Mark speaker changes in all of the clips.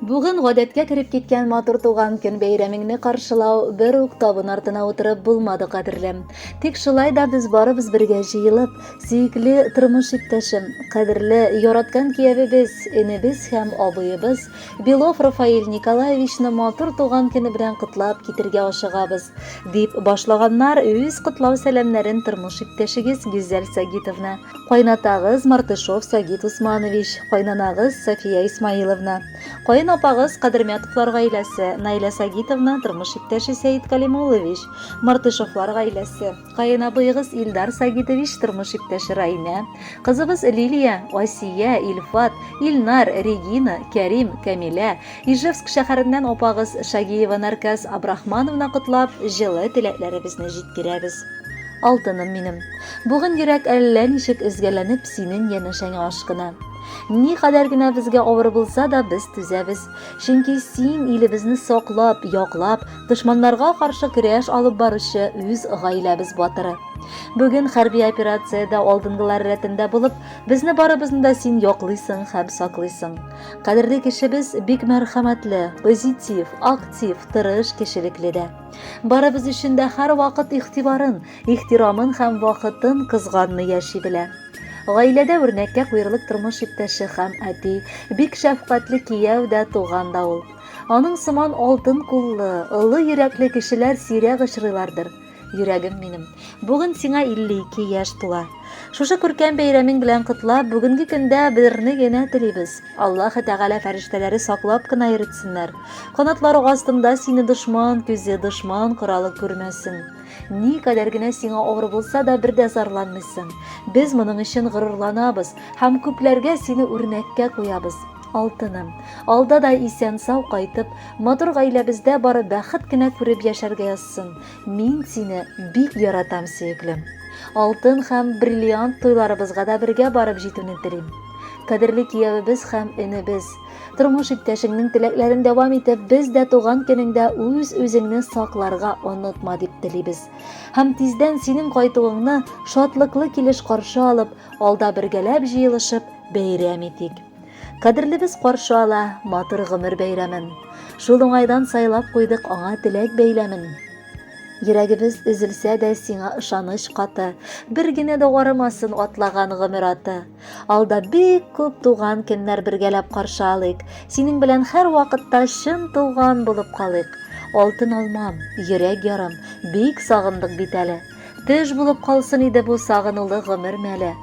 Speaker 1: Бүген гадәткә кереп киткән матур туган көн бәйрәмеңне каршылау бер үк табын артына утырып булмады, кадерлем. Тик шулай да без барыбыз бергә җыелып, сөекле тормыш иптәшем, кадерле, яраткан киявебез, энебез һәм абыебыз Белов Рафаэль Николаевичны матур туган көне белән котлап китергә ашыгабыз, дип башлаганнар үз котлау сәламнәрен тормыш иптәшегез Гүзәл Сагитовна. Кайнатагыз Мартышов Сагит Усманович, кайнанагыз София Исмаиловна, каен апагыз Кадермятовлар гаиләсе, Наилә Сагитовна, тормыш иптәше Сәет Калимуллович, Мартышовлар гаиләсе, каен абыегыз Илдар Сагитович, тормыш иптәше Райнә, кызыбыз Лилия, Асия, Илфат, Илнар, Регина, Кәрим, Камилә, Ижевск шәһәреннән апагыз Шагиева Нарказ Абрахмановна котлап, җылы теләкләребезне җиткерәбез. Алтыным минем. Бүген йөрәк әллә ничек өзгәләнеп синең янәшәңә ашкына. Никадәр генә безгә авыр булса да, без түзәбез. Чөнки син илебезне саклап, яклап, дошманнарга каршы көрәш алып баручы үз гаиләбез батыры. Бүген хәрби операциядә алдынгылар рәтендә булып, безне барыбызны да син яклыйсың һәм саклыйсың. Кадерле кешебез бик мәрхәмәтле, позитив, актив, тырыш кешелекле дә. Барыбыз өчен дә һәрвакыт игътибарын, ихтирамын һәм вакытын кызганмый яши белә. Гаиләдә үрнәккә куерлык тормыш иптәше һәм әти, бик шәфкатьле кияү дә, туган да ул. Аның сыман алтын куллы, олы йөрәкле кешеләр сирәк очрыйлардыр. Йөрәгем минем, бүген сиңа 52 яшь тула. Шушы күркәм бәйрәмең белән котлап, бүгенге көндә берне генә телибез. Аллаһы Тәгалә фәрештәләре саклап кына йөртсеннәр. Канатлары астында сине дошман күзе, дошман коралы күрмәсен. Никадәр генә сиңа авыр булса да, бер дә зарланмыйсың. Без моның өчен горурланабыз һәм күпләргә сине үрнәккә куябыз. Алтыным, алда да исән-сау кайтып, матур гаиләбездә бары бәхет кенә күреп яшәргә язсын. Мин сине бик яратам, сөеклем. Алтын һәм бриллиант туйларыбызга да бергә барып җитүне телим. Кадерле киявебез һәм энебез, тормыш иптәшеңнең теләкләрен дәвам итеп, без дә туган көнеңдә үз-үзеңне сакларга онытма дип телибез. Һәм тиздән синең кайтуыңны шатлыклы килеш каршы алып, алда бергәләп җыелышып бәйрәм итик. Кадерлебез каршы ала матур гомер бәйрәмен. Шул уңайдан сайлап куйдык аңа теләк бәйләмен. Йөрәгебез өзелсә дә сиңа ышаныч каты, бер генә дә арымасын атлаган гомер аты. Алда бик күп туган көннәр бергәләп каршы алыйк, синең белән һәрвакытта чын туган булып калыйк. Алтын алмам, йөрәк ярым, бик сагындык бит әле. Төш булып калсын иде бу сагынулы гомер мәле.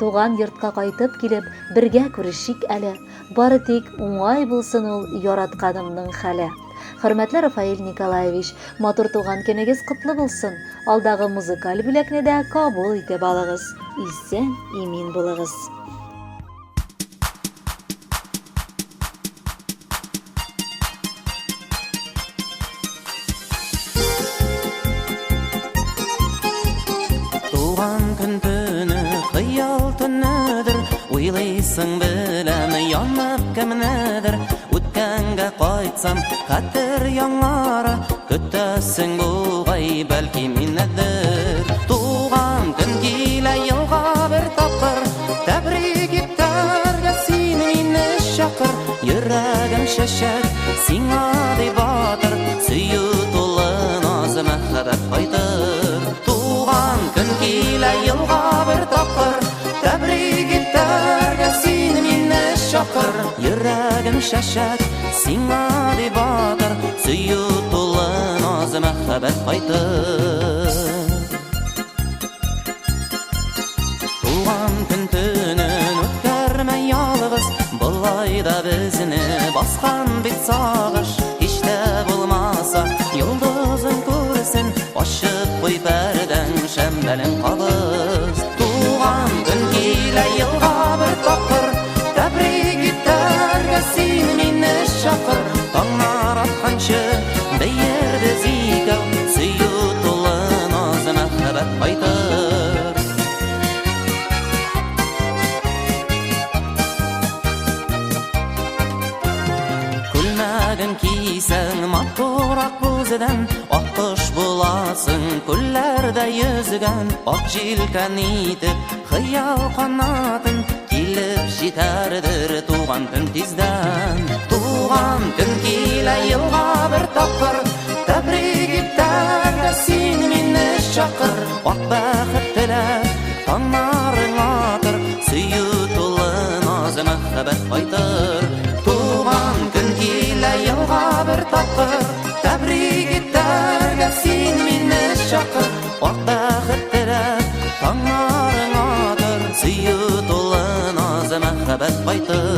Speaker 1: Туган йортка кайтып килеп, бергә күрешик әле. Бары тик уңай булсын ул яратканымның хәле. Хөрмәтле Рафаэль Николаевич, матур туган көнегез котлы булсын. Алдагы музыкаль бүләкне дә кабул итеп алыгыз. Исән, имин булыгыз.
Speaker 2: Туган көн төне хыял төнедер, Уйлыйсың беләм янып кемнедер. Үткәнгә кайтсам, хәтер яңара, Көтәсең бугай, бәлки минедер. Туган көн килә елга бер тапкыр, Тәбрик итәргә син мине чакыр. Йөрәгем чәчәк, сиңа ди батыр, Сөю тулы наз мәхәббәт кайтыр. Туган көн килә елга бер тапкыр, Тәбрик итәргә син мине чакыр. Йөрәгем чәчәк, сиңа ди батыр, Сөю тулы наз мәхәббәт кайтыр. Туган көн төнен үткәрмә ялгыз, Болай да безне баскан бит сагыш. Һич тә булмаса, йолдызың күрсен, Ачып куй пәрдәң, шәмдәлең кабыз. Туган көн килә елга бер тапкыр, Тәбрик итәргә син мине чакыр. Таңнар атканчы бәйербез икәү, Сөю тулы наз мәхәббәт кайтыр. Күлмәгең кисәң матур ак бүзедән, Ак кош буласың күлләрдә йөзгән. Ак җилкән итеп хыял канатын, Килеп җитәрдер туган көн тиздән. Туган Туган көн килә елга бер тапкыр, тәбрик итәргә син мине чакыр. Ак бәхет теләп таңнарың атыр, сөю тулы наз мәхәббәт кайтыр. Туган көн килә елга бер тапкыр, тәбрик итәргә син мине чакыр. Ак бәхет теләп таңнарың атыр, сөю тулы наз мәхәббәт кайтыр.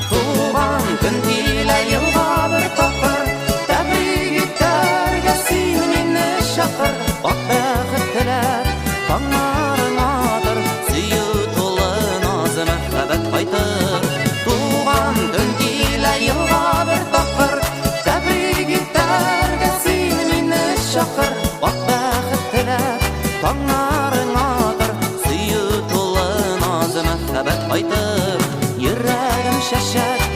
Speaker 2: Туган көн килә елга бер тапкыр, тәбрик итәргә син мине чакыр. Ак бәхет теләп таңнарың атыр, сөю тулы наз мәхәббәт кайтыр. Туган көн килә елга бер тапкыр, тәбрик итәргә син мине чакыр. Ак бәхет теләп таңнарың атыр, сөю тулы наз мәхәббәт кайтыр. Йөрәгем чәчәк